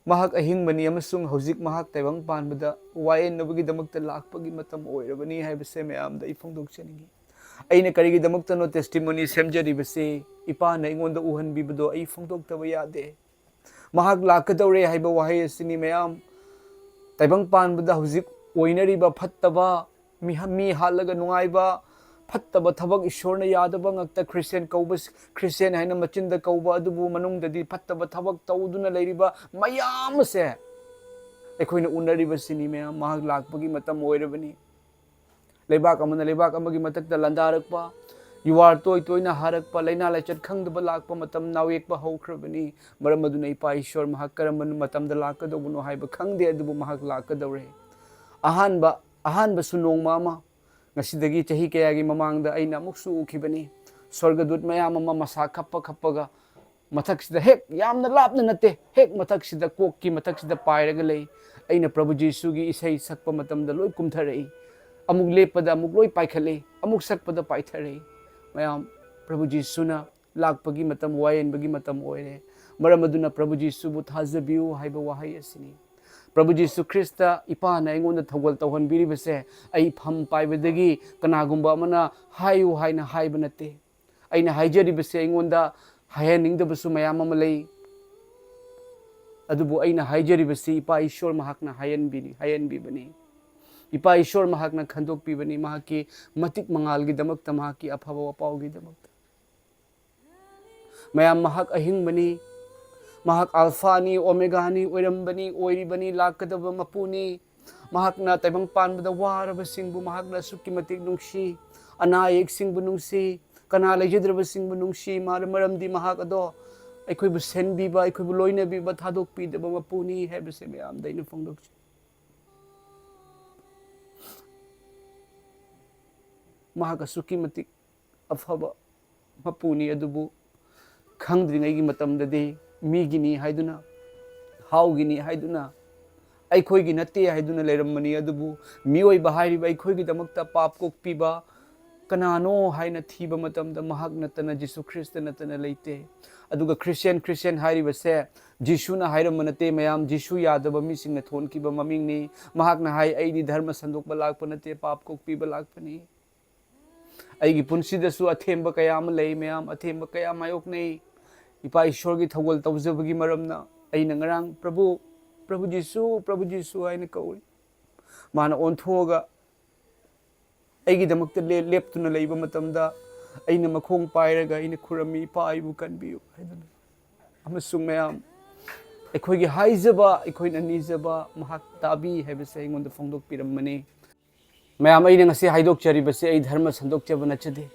ꯃꯍꯥꯛ ꯑꯍꯤꯡꯕꯅꯤ ꯑꯃꯁꯨꯡ ꯍꯧꯖꯤꯛ ꯃꯍꯥꯛ ꯇꯥꯏꯕꯪ ꯄꯥꯟꯕꯗ ꯋꯥꯌꯦꯟꯅꯕꯒꯤꯗꯃꯛꯇ ꯂꯥꯛꯄꯒꯤ ꯃꯇꯝ ꯑꯣꯏꯔꯕꯅꯤ ꯍꯥꯏꯕꯁꯦ ꯃꯌꯥꯝꯗ ꯑꯩ ꯐꯣꯡꯗꯣꯛꯆꯅꯤꯡꯏ꯫ ꯑꯩꯅ ꯀꯔꯤꯒꯤꯗꯃꯛꯇꯅꯣ testimony ꯁꯦꯝꯖꯔꯤꯕꯁꯤ? ꯏꯄꯥꯅ ꯑꯩꯉꯣꯟꯗ ꯎꯍꯟꯕꯤꯕꯗꯣ ꯑꯩ ꯐꯣꯡꯗꯣꯛꯇꯕ ꯌꯥꯗꯦ꯫ ꯃꯍꯥꯛ ꯂꯥꯛꯀꯗꯧꯔꯦ ꯍꯥꯏꯕ ꯋꯥꯍꯩ ꯑꯁꯤꯅꯤ, ꯃꯌꯥꯝ꯫ ꯇꯥꯏꯕꯪ ꯄꯥꯟꯕꯗ ꯍꯧꯖꯤꯛ ꯑꯣꯏꯅꯔꯤꯕ ꯐꯠꯇꯕ, ꯃꯤ, ꯃꯤ ꯍꯥꯠꯂꯒ ꯅꯨꯡꯉꯥꯏꯕ, ꯐꯠꯇꯕ ꯊꯕꯛ, ꯏꯁꯣꯔꯅ ꯌꯥꯗꯕ ꯉꯥꯛꯇ, ꯈ꯭ꯔꯤꯁꯇꯤꯌꯥꯟ ꯀꯧꯕ, ꯈ꯭ꯔꯤꯁꯇꯤꯌꯥꯟ ꯍꯥꯏꯅ ꯃꯆꯤꯟꯗ ꯀꯧꯕ, ꯑꯗꯨꯕꯨ ꯃꯅꯨꯡꯗꯗꯤ ꯐꯠꯇꯕ ꯊꯕꯛ ꯇꯧꯗꯨꯅ ꯂꯩꯔꯤꯕ ꯃꯌꯥꯝ ꯑꯁꯦ ꯑꯩꯈꯣꯏꯅ ꯎꯅꯔꯤꯕꯁꯤꯅꯤ, ꯃꯌꯥꯝ꯫ ꯃꯍꯥꯛ ꯂꯥꯛꯄꯒꯤ ꯃꯇꯝ ꯑꯣꯏꯔꯕꯅꯤ꯫ ꯂꯩꯕꯥꯛ ꯑꯃꯅ ꯂꯩꯕꯥꯛ ꯑꯃꯒꯤ ꯃꯊꯛꯇ ꯂꯥꯟꯗꯥꯔꯛꯄ, ꯌꯨꯍꯥꯔ ꯇꯣꯏ ꯇꯣꯏꯅ ꯍꯥꯔꯛꯄ, ꯂꯥꯏꯅꯥ ꯂꯥꯏꯆꯠ ꯈꯪꯗꯕ ꯂꯥꯛꯄ ꯃꯇꯝ, ꯅꯥꯎꯌꯦꯛꯄ ꯍꯧꯈ꯭ꯔꯕꯅꯤ꯫ ꯃꯔꯝ ꯑꯗꯨꯅ ꯏꯄꯥ ꯏꯁꯣꯔ ꯃꯍꯥꯛ ꯀꯔꯝꯕ ꯃꯇꯝꯗ ꯂꯥꯛꯀꯗꯧꯕꯅꯣ ꯍꯥꯏꯕ ꯈꯪꯗꯦ, ꯑꯗꯨꯕꯨ ꯃꯍꯥꯛ ꯂꯥꯛꯀꯗꯧꯔꯦ꯫ ꯑꯍꯥꯟꯕ, ꯑꯍꯥꯟꯕꯁꯨ ꯅꯣꯡꯃ ꯑꯃ, ꯉꯁꯤꯗꯒꯤ ꯆꯍꯤ ꯀꯌꯥꯒꯤ ꯃꯃꯥꯡꯗ ꯑꯩꯅ ꯑꯃꯨꯛꯁꯨ ꯎꯈꯤꯕꯅꯤ꯫ ꯁ꯭ꯋꯔꯒꯗꯨꯠ ꯃꯌꯥꯝ ꯑꯃ ꯃꯁꯥ ꯈꯞꯄ ꯈꯞꯄꯒ ꯃꯊꯛꯁꯤꯗ, ꯍꯦꯛ ꯌꯥꯝꯅ ꯂꯥꯞꯅ ꯅꯠꯇꯦ, ꯍꯦꯛ ꯃꯊꯛꯁꯤꯗ, ꯀꯣꯛꯀꯤ ꯃꯊꯛꯁꯤꯗ ꯄꯥꯏꯔꯒ ꯂꯩ꯫ ꯑꯩꯅ ꯄ꯭ꯔꯚꯨ ꯖꯤꯁꯨꯒꯤ ꯏꯁꯩ ꯁꯛꯄ ꯃꯇꯝꯗ ꯂꯣꯏ ꯀꯨꯝꯊꯔꯛꯏ꯫ ꯑꯃꯨꯛ ꯂꯦꯞꯄꯗ ꯑꯃꯨꯛ ꯂꯣꯏ ꯄꯥꯏꯈꯠꯂꯤ, ꯑꯃꯨꯛ ꯁꯛꯄꯗ ꯄꯥꯏꯊꯔꯛꯏ꯫ ꯃꯌꯥꯝ, ꯄ꯭ꯔꯚꯨ ꯖꯤꯁꯨꯅ ꯂꯥꯛꯄꯒꯤ ꯃꯇꯝ, ꯋꯥꯌꯦꯟꯕꯒꯤ ꯃꯇꯝ ꯑꯣꯏꯔꯦ꯫ ꯃꯔꯝ ꯑꯗꯨꯅ ꯄ꯭ꯔꯚꯨ ꯖꯤꯁꯨꯕꯨ ꯊꯥꯖꯕꯤꯌꯨ ꯍꯥꯏꯕ ꯋꯥꯍꯩ ꯑꯁꯤꯅꯤ꯫ ꯄ꯭ꯔꯚꯨ ꯖꯤꯁꯨ ꯈ꯭ꯔꯤꯁꯇ ꯏꯄꯥꯅ ꯑꯩꯉꯣꯟꯗ ꯊꯧꯒꯜ ꯇꯧꯍꯟꯕꯤꯔꯤꯕꯁꯦ, ꯑꯩ ꯐꯝ ꯄꯥꯏꯕꯗꯒꯤ ꯀꯅꯥꯒꯨꯝꯕ ꯑꯃꯅ ꯍꯥꯏꯌꯨ ꯍꯥꯏꯅ ꯍꯥꯏꯕ ꯅꯠꯇꯦ꯫ ꯑꯩꯅ ꯍꯥꯏꯖꯔꯤꯕꯁꯦ ꯑꯩꯉꯣꯟꯗ ꯍꯥꯏꯍꯟꯅꯤꯡꯗꯕꯁꯨ ꯃꯌꯥꯝ ꯑꯃ ꯂꯩ, ꯑꯗꯨꯕꯨ ꯑꯩꯅ ꯍꯥꯏꯖꯔꯤꯕꯁꯤ ꯏꯄꯥ ꯏꯁꯣꯔ ꯃꯍꯥꯛꯅ ꯍꯥꯏꯍꯟꯕꯤꯔꯤ, ꯍꯥꯏꯍꯟꯕꯤꯕꯅꯤ꯫ ꯏꯄꯥ ꯏꯁꯣꯔ ꯃꯍꯥꯛꯅ ꯈꯟꯗꯣꯛꯄꯤꯕꯅꯤ, ꯃꯍꯥꯛꯀꯤ ꯃꯇꯤꯛ ꯃꯉꯥꯜꯒꯤꯗꯃꯛꯇ, ꯃꯍꯥꯛꯀꯤ ꯑꯐꯕ ꯋꯥꯄꯥꯎꯒꯤꯗꯃꯛꯇ꯫ ꯃꯌꯥꯝ, ꯃꯍꯥꯛ ꯑꯍꯤꯡꯕꯅꯤ, ꯃꯍꯥꯛ ꯑꯜꯐꯥꯅꯤ, ꯑꯣꯃꯦꯒꯥꯅꯤ, ꯑꯣꯏꯔꯝꯕꯅꯤ, ꯑꯣꯏꯔꯤꯕꯅꯤ, ꯂꯥꯛꯀꯗꯕ ꯃꯄꯨꯅꯤ꯫ ꯃꯍꯥꯛꯅ ꯇꯥꯏꯕꯪ ꯄꯥꯟꯕꯗ ꯋꯥꯔꯕꯁꯤꯡꯕꯨ ꯃꯍꯥꯛꯅ ꯑꯁꯨꯛꯀꯤ ꯃꯇꯤꯛ ꯅꯨꯡꯁꯤ, ꯑꯅꯥ ꯑꯌꯦꯛꯁꯤꯡꯕꯨ ꯅꯨꯡꯁꯤ, ꯀꯅꯥ ꯂꯩꯖꯗ꯭ꯔꯕꯁꯤꯡꯕꯨ ꯅꯨꯡꯁꯤ꯫ ꯃꯔꯝꯗꯤ ꯃꯍꯥꯛ ꯑꯗꯣ ꯑꯩꯈꯣꯏꯕꯨ ꯁꯦꯟꯕꯤꯕ, ꯑꯩꯈꯣꯏꯕꯨ ꯂꯣꯏꯅꯕꯤꯕ, ꯊꯥꯗꯣꯛꯄꯤꯗꯕ ꯃꯄꯨꯅꯤ ꯍꯥꯏꯕꯁꯦ ꯃꯌꯥꯝꯗ ꯑꯩꯅ ꯐꯣꯡꯗꯣꯛꯆꯩ꯫ ꯃꯍꯥꯛ ꯑꯁꯨꯛꯀꯤ ꯃꯇꯤꯛ ꯑꯐꯕ ꯃꯄꯨꯅꯤ, ꯑꯗꯨꯕꯨ ꯈꯪꯗ꯭ꯔꯤꯉꯩꯒꯤ ꯃꯇꯝꯗꯗꯤ ꯃꯤꯒꯤꯅꯤ ꯍꯥꯏꯗꯨꯅ, ꯍꯥꯎꯒꯤꯅꯤ ꯍꯥꯏꯗꯨꯅ, ꯑꯩꯈꯣꯏꯒꯤ ꯅꯠꯇꯦ ꯍꯥꯏꯗꯨꯅ ꯂꯩꯔꯝꯕꯅꯤ꯫ ꯑꯗꯨꯕꯨ ꯃꯤꯑꯣꯏꯕ ꯍꯥꯏꯔꯤꯕ ꯑꯩꯈꯣꯏꯒꯤꯗꯃꯛꯇ ꯄꯥꯞ ꯀꯣꯛꯄꯤꯕ ꯀꯅꯥꯅꯣ ꯍꯥꯏꯅ ꯊꯤꯕ ꯃꯇꯝꯗ ꯃꯍꯥꯛ ꯅꯠꯇꯅ, ꯖꯤꯁꯨ ꯈ꯭ꯔꯤꯁꯇ ꯅꯠꯇꯅ ꯂꯩꯇꯦ꯫ ꯑꯗꯨꯒ ꯈ꯭ꯔꯤꯁꯇꯤꯌꯥꯟ, ꯈ꯭ꯔꯤꯁꯇꯤꯌꯥꯟ ꯍꯥꯏꯔꯤꯕꯁꯦ ꯖꯤꯁꯨꯅ ꯍꯥꯏꯔꯝꯕ ꯅꯠꯇꯦ ꯃꯌꯥꯝ, ꯖꯤꯁꯨ ꯌꯥꯗꯕ ꯃꯤꯁꯤꯡꯅ ꯊꯣꯟꯈꯤꯕ ꯃꯃꯤꯡꯅꯤ꯫ ꯃꯍꯥꯛꯅ ꯍꯥꯏ, "ꯑꯩꯗꯤ ꯙꯔꯃ ꯁꯟꯗꯣꯛꯄ ꯂꯥꯛꯄ ꯅꯠꯇꯦ, ꯄꯥꯞ ꯀꯣꯛꯄꯤꯕ ꯂꯥꯛꯄꯅꯤ꯫ ꯑꯩꯒꯤ ꯄꯨꯟꯁꯤꯗꯁꯨ ꯑꯊꯦꯝꯕ ꯀꯌꯥ ꯑꯃ ꯂꯩ ꯃꯌꯥꯝ, ꯑꯊꯦꯝꯕ ꯀꯌꯥ ꯃꯥꯌꯣꯛꯅꯩ꯫ ꯏꯄꯥ ꯏꯁꯣꯔꯒꯤ ꯊꯧꯒꯜ ꯇꯧꯖꯕꯒꯤ ꯃꯔꯝꯅ ꯑꯩꯅ ꯉꯔꯥꯡ ꯄ꯭ꯔꯚꯨ, ꯄ꯭ꯔꯚꯨ ꯖꯤꯁꯨ, ꯄ꯭ꯔꯚꯨ ꯖꯤꯁꯨ ꯍꯥꯏꯅ ꯀꯧꯏ꯫ ꯃꯥꯅ ꯑꯣꯟꯊꯣꯛꯑꯒ ꯑꯩꯒꯤꯗꯃꯛꯇ ꯂꯦ-, ꯂꯦꯞꯇꯨꯅ ꯂꯩꯕ ꯃꯇꯝꯗ ꯑꯩꯅ ꯃꯈꯣꯡ ꯄꯥꯏꯔꯒ ꯑꯩꯅ ꯈꯨꯔꯝꯃꯤ, "ꯏꯄꯥ, ꯑꯩꯕꯨ ꯀꯟꯕꯤꯌꯨ" ꯍꯥꯏꯗꯨꯅ꯫ ꯑꯃꯁꯨꯡ ꯃꯌꯥꯝ, ꯑꯩꯈꯣꯏꯒꯤ ꯍꯥꯏꯖꯕ, ꯑꯩꯈꯣꯏꯅ ꯅꯤꯖꯕ ꯃꯍꯥꯛ ꯇꯥꯕꯤ ꯍꯥꯏꯕꯁꯦ ꯑꯩꯉꯣꯟꯗ ꯐꯣꯡꯗꯣꯛꯄꯤꯔꯝꯕꯅꯤ꯫ ꯃꯌꯥꯝ, ꯑꯩꯅ ꯉꯁꯤ ꯍꯥꯏꯗꯣꯛꯆꯔꯤꯕꯁꯦ ꯑꯩ ꯙꯔꯃ ꯁꯟꯗꯣꯛꯆꯕ ꯅꯠꯆꯗꯦ꯫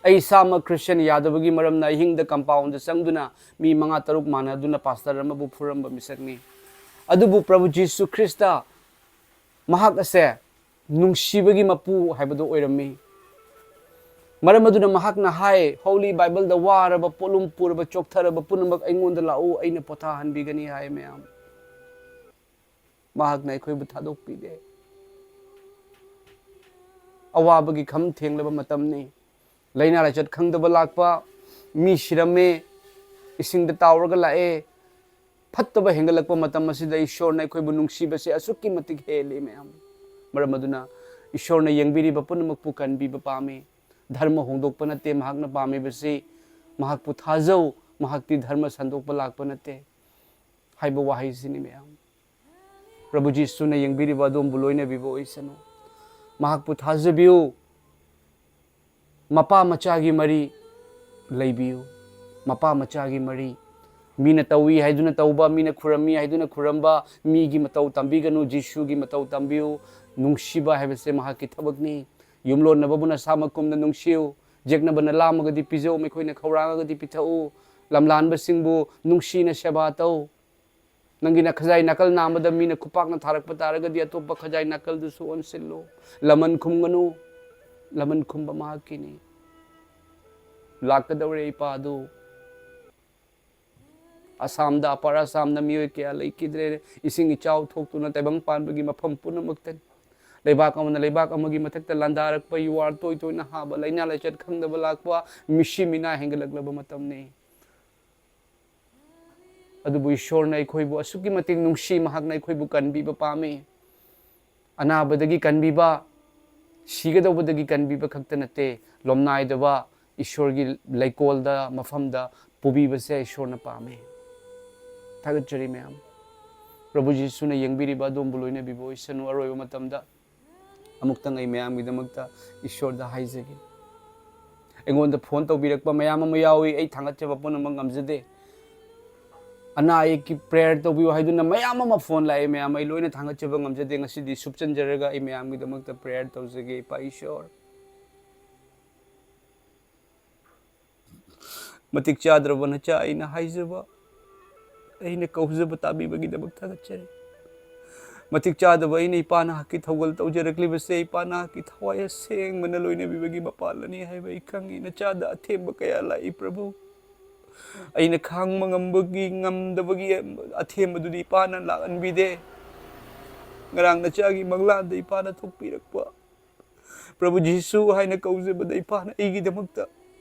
ꯑꯩ ꯏꯁꯥꯃꯛ ꯈ꯭ꯔꯤꯁꯇꯤꯌꯥꯟ ꯌꯥꯗꯕꯒꯤ ꯃꯔꯝꯅ ꯑꯍꯤꯡꯗ ꯀꯝꯄꯥꯎꯟꯗ ꯆꯪꯗꯨꯅ ꯃꯤ ꯃꯉꯥ ꯇꯔꯨꯛ ꯃꯥꯟꯅꯗꯨꯅ ꯄꯥꯁꯇꯔ ꯑꯃꯕꯨ ꯐꯨꯔꯝꯕ ꯃꯤꯁꯛꯅꯤ꯫ ꯑꯗꯨꯕꯨ ꯄ꯭ꯔꯚꯨ ꯖꯤꯁꯨ ꯈ꯭ꯔꯤꯁꯇ ꯃꯍꯥꯛ ꯑꯁꯦ ꯅꯨꯡꯁꯤꯕꯒꯤ ꯃꯄꯨ ꯍꯥꯏꯕꯗꯨ ꯑꯣꯏꯔꯝꯃꯤ꯫ ꯃꯔꯝ ꯑꯗꯨꯅ ꯃꯍꯥꯛꯅ ꯍꯥꯏ, ꯍꯣꯂꯤ ꯕꯥꯏꯕꯜꯗ ꯋꯥꯔꯕ, ꯄꯣꯠꯂꯨꯝ ꯄꯨꯔꯕ, ꯆꯣꯛꯊꯔꯕ ꯄꯨꯝꯅꯃꯛ ꯑꯩꯉꯣꯟꯗ ꯂꯥꯛꯎ, ꯑꯩꯅ ꯄꯣꯊꯥꯍꯟꯕꯤꯒꯅꯤ ꯍꯥꯏ ꯃꯌꯥꯝ꯫ ꯃꯍꯥꯛꯅ ꯑꯩꯈꯣꯏꯕꯨ ꯊꯥꯗꯣꯛꯄꯤꯗꯦ꯫ ꯑꯋꯥꯕꯒꯤ ꯈꯝ ꯊꯦꯡꯂꯕ ꯃꯇꯝꯅꯤ꯫ ꯂꯥꯏꯅꯥ ꯂꯥꯏꯆꯠ ꯈꯪꯗꯕ ꯂꯥꯛꯄ, ꯃꯤ ꯁꯤꯔꯝꯃꯦ, ꯏꯁꯤꯡꯗ ꯇꯥꯎꯔꯒ ꯂꯥꯛꯑꯦ꯫ ꯐꯠꯇꯕ ꯍꯦꯟꯒꯠꯂꯛꯄ ꯃꯇꯝ ꯑꯁꯤꯗ ꯏꯁꯣꯔꯅ ꯑꯩꯈꯣꯏꯕꯨ ꯅꯨꯡꯁꯤꯕꯁꯦ ꯑꯁꯨꯛꯀꯤ ꯃꯇꯤꯛ ꯍꯦꯜꯂꯤ ꯃꯌꯥꯝ꯫ ꯃꯔꯝ ꯑꯗꯨꯅ ꯏꯁꯣꯔꯅ ꯌꯦꯡꯕꯤꯔꯤꯕ ꯄꯨꯝꯅꯃꯛꯄꯨ ꯀꯟꯕꯤꯕ ꯄꯥꯝꯃꯤ꯫ ꯙꯔꯃ ꯍꯣꯡꯗꯣꯛꯄ ꯅꯠꯇꯦ ꯃꯍꯥꯛꯅ ꯄꯥꯝꯃꯤꯕꯁꯤ, ꯃꯍꯥꯛꯄꯨ ꯊꯥꯖꯧ, ꯃꯍꯥꯛꯇꯤ ꯙꯔꯃ ꯁꯟꯗꯣꯛꯄ ꯂꯥꯛꯄ ꯅꯠꯇꯦ ꯍꯥꯏꯕ ꯋꯥꯍꯩꯁꯤꯅꯤ ꯃꯌꯥꯝ꯫ ꯄ꯭ꯔꯚꯨ ꯖꯤꯁꯨꯅ ꯌꯦꯡꯕꯤꯔꯤꯕ ꯑꯗꯣꯝꯕꯨ ꯂꯣꯏꯅꯕꯤꯕ ꯑꯣꯏꯁꯅꯨ꯫ ꯃꯍꯥꯛꯄꯨ ꯊꯥꯖꯕꯤꯌꯨ꯫ ꯃꯄꯥ ꯃꯆꯥꯒꯤ ꯃꯔꯤ ꯂꯩꯕꯤꯌꯨ꯫ ꯃꯄꯥ ꯃꯆꯥꯒꯤ ꯃꯔꯤ ꯃꯤꯅ ꯇꯧꯏ ꯍꯥꯏꯗꯨꯅ ꯇꯧꯕ, ꯃꯤꯅ ꯈꯨꯔꯝꯃꯤ ꯍꯥꯏꯗꯨꯅ ꯈꯨꯔꯝꯕ, ꯃꯤꯒꯤ ꯃꯇꯧ ꯇꯝꯕꯤꯒꯅꯨ, ꯖꯤꯁꯨꯒꯤ ꯃꯇꯧ ꯇꯝꯕꯤꯌꯨ꯫ ꯅꯨꯡꯁꯤꯕ ꯍꯥꯏꯕꯁꯦ ꯃꯍꯥꯛꯀꯤ ꯊꯕꯛꯅꯤ꯫ ꯌꯨꯝꯂꯣꯟꯅꯕꯕꯨ ꯅꯁꯥꯃꯛ ꯀꯨꯝꯅ ꯅꯨꯡꯁꯤꯌꯨ꯫ ꯌꯦꯛꯅꯕꯅ ꯂꯥꯝꯃꯒꯗꯤ ꯄꯤꯖꯧ, ꯃꯈꯣꯏꯅ ꯈꯧꯔꯥꯡꯉꯒꯗꯤ ꯄꯤꯊꯛꯎ꯫ ꯂꯝꯂꯥꯟꯕꯁꯤꯡꯕꯨ ꯅꯨꯡꯁꯤꯅ ꯁꯦꯕꯥ ꯇꯧ꯫ ꯅꯪꯒꯤ ꯅꯈꯖꯥꯏ ꯅꯥꯀꯜ ꯅꯥꯝꯃꯗ ꯃꯤꯅ ꯈꯨꯄꯥꯛꯅ ꯊꯥꯔꯛꯄ ꯇꯥꯔꯒꯗꯤ ꯑꯇꯣꯞꯄ ꯈꯖꯥꯏ ꯅꯥꯀꯜꯗꯨꯁꯨ ꯑꯣꯟꯁꯤꯜꯂꯨ꯫ ꯂꯃꯟ ꯈꯨꯝꯒꯅꯨ꯫ ꯂꯃꯟ ꯈꯨꯝꯕ ꯃꯍꯥꯛꯀꯤꯅꯤ꯫ ꯂꯥꯛꯀꯗꯧꯔꯦ ꯏꯄꯥ ꯑꯗꯨ꯫ ꯑꯁꯥꯝꯗ, ꯑꯄꯔ ꯑꯁꯥꯝꯗ ꯃꯤꯑꯣꯏ ꯀꯌꯥ ꯂꯩꯈꯤꯗ꯭ꯔꯦ꯫ ꯏꯁꯤꯡ ꯏꯆꯥꯎ ꯊꯣꯛꯇꯨꯅ ꯇꯥꯏꯕꯪ ꯄꯥꯟꯕꯒꯤ ꯃꯐꯝ ꯄꯨꯝꯅꯃꯛꯇꯅꯤ꯫ ꯂꯩꯕꯥꯛ ꯑꯃꯅ ꯂꯩꯕꯥꯛ ꯑꯃꯒꯤ ꯃꯊꯛꯇ ꯂꯥꯟꯗꯥꯔꯛꯄ, ꯌꯨꯋꯥꯔ ꯇꯣꯏ ꯇꯣꯏꯅ ꯍꯥꯕ, ꯂꯥꯏꯅꯥ ꯂꯥꯏꯆꯠ ꯈꯪꯗꯕ ꯂꯥꯛꯄ, ꯃꯤꯁꯤ ꯃꯤꯅꯥ ꯍꯦꯟꯒꯠꯂꯛꯂꯕ ꯃꯇꯝꯅꯤ꯫ ꯑꯗꯨꯕꯨ ꯏꯁꯣꯔꯅ ꯑꯩꯈꯣꯏꯕꯨ ꯑꯁꯨꯛꯀꯤ ꯃꯇꯤꯛ ꯅꯨꯡꯁꯤ, ꯃꯍꯥꯛꯅ ꯑꯩꯈꯣꯏꯕꯨ ꯀꯟꯕꯤꯕ ꯄꯥꯝꯃꯤ꯫ ꯑꯅꯥꯕꯗꯒꯤ ꯀꯟꯕꯤꯕ, ꯁꯤꯒꯗꯧꯕꯗꯒꯤ ꯀꯟꯕꯤꯕ ꯈꯛꯇ ꯅꯠꯇꯦ, ꯂꯣꯝꯅꯥꯏꯗꯕ ꯏꯁꯣꯔꯒꯤ ꯂꯩꯀꯣꯜꯗ, ꯃꯐꯝꯗ ꯄꯨꯕꯤꯕꯁꯦ ꯏꯁꯣꯔꯅ ꯄꯥꯝꯃꯤ꯫ ꯊꯥꯒꯠꯆꯔꯤ ꯃꯌꯥꯝ꯫ ꯄ꯭ꯔꯚꯨ ꯖꯤꯁꯨꯅ ꯌꯦꯡꯕꯤꯔꯤꯕ ꯑꯗꯣꯝꯕꯨ ꯂꯣꯏꯅꯕꯤꯕ ꯑꯣꯏꯁꯅꯨ꯫ ꯑꯔꯣꯏꯕ ꯃꯇꯝꯗ ꯑꯃꯨꯛꯇꯪ ꯑꯩ ꯃꯌꯥꯝꯒꯤꯗꯃꯛꯇ ꯏꯁꯣꯔꯗ ꯍꯥꯏꯖꯒꯦ꯫ ꯑꯩꯉꯣꯟꯗ ꯐꯣꯟ ꯇꯧꯕꯤꯔꯛꯄ ꯃꯌꯥꯝ ꯑꯃ ꯌꯥꯎꯏ, ꯑꯩ ꯊꯥꯡꯒꯠꯆꯕ ꯄꯨꯝꯅꯃꯛ ꯉꯝꯖꯗꯦ꯫ ꯑꯅꯥ ꯑꯌꯦꯛꯀꯤ ꯄ꯭ꯔꯦꯌꯔ ꯇꯧꯕꯤꯌꯨ ꯍꯥꯏꯗꯨꯅ ꯃꯌꯥꯝ ꯑꯃ ꯐꯣꯟ ꯂꯥꯛꯑꯦ ꯃꯌꯥꯝ, ꯑꯩ ꯂꯣꯏꯅ ꯊꯥꯡꯒꯠꯆꯕ ꯉꯝꯖꯗꯦ꯫ ꯉꯁꯤꯗꯤ ꯁꯨꯞꯆꯟꯖꯔꯒ ꯑꯩ ꯃꯌꯥꯝꯒꯤꯗꯃꯛꯇ ꯄ꯭ꯔꯦꯌꯔ ꯇꯧꯖꯒꯦ, ꯏꯄꯥ ꯏꯁꯣꯔ꯫ ꯃꯇꯤꯛ ꯆꯥꯗ꯭ꯔꯕ ꯅꯆꯥ ꯑꯩꯅ ꯍꯥꯏꯖꯕ, ꯑꯩꯅ ꯀꯧꯖꯕ ꯇꯥꯕꯤꯕꯒꯤꯗꯃꯛ ꯊꯥꯒꯠꯆꯔꯤ꯫ ꯃꯇꯤꯛ ꯆꯥꯗꯕ ꯑꯩꯅ ꯏꯄꯥ ꯅꯍꯥꯛꯀꯤ ꯊꯧꯒꯜ ꯇꯧꯖꯔꯛꯂꯤꯕꯁꯦ, ꯏꯄꯥ ꯅꯍꯥꯛꯀꯤ ꯊꯋꯥꯏ ꯑꯁꯦꯡꯕꯅ ꯂꯣꯏꯅꯕꯤꯕꯒꯤ ꯃꯄꯥꯜꯅꯤ ꯍꯥꯏꯕ ꯑꯩ ꯈꯪꯉꯤ꯫ ꯅꯆꯥꯗ ꯑꯊꯦꯝꯕ ꯀꯌꯥ ꯂꯥꯛꯏ ꯄ꯭ꯔꯚꯨ꯫ ꯑꯩꯅ ꯈꯥꯡꯕ ꯉꯝꯕꯒꯤ, ꯉꯝꯗꯕꯒꯤ ꯑꯊꯦꯝꯕꯗꯨꯗꯤ ꯏꯄꯥꯅ ꯂꯥꯛꯍꯟꯕꯤꯗꯦ꯫ ꯉꯔꯥꯡ ꯅꯆꯥꯒꯤ ꯃꯪꯂꯥꯟꯗ ꯏꯄꯥꯅ ꯊꯣꯛꯄꯤꯔꯛꯄ ꯄ꯭ꯔꯚꯨ ꯖꯤꯁꯨ ꯍꯥꯏꯅ ꯀꯧꯖꯕꯗ ꯏꯄꯥꯅ ꯑꯩꯒꯤꯗꯃꯛꯇ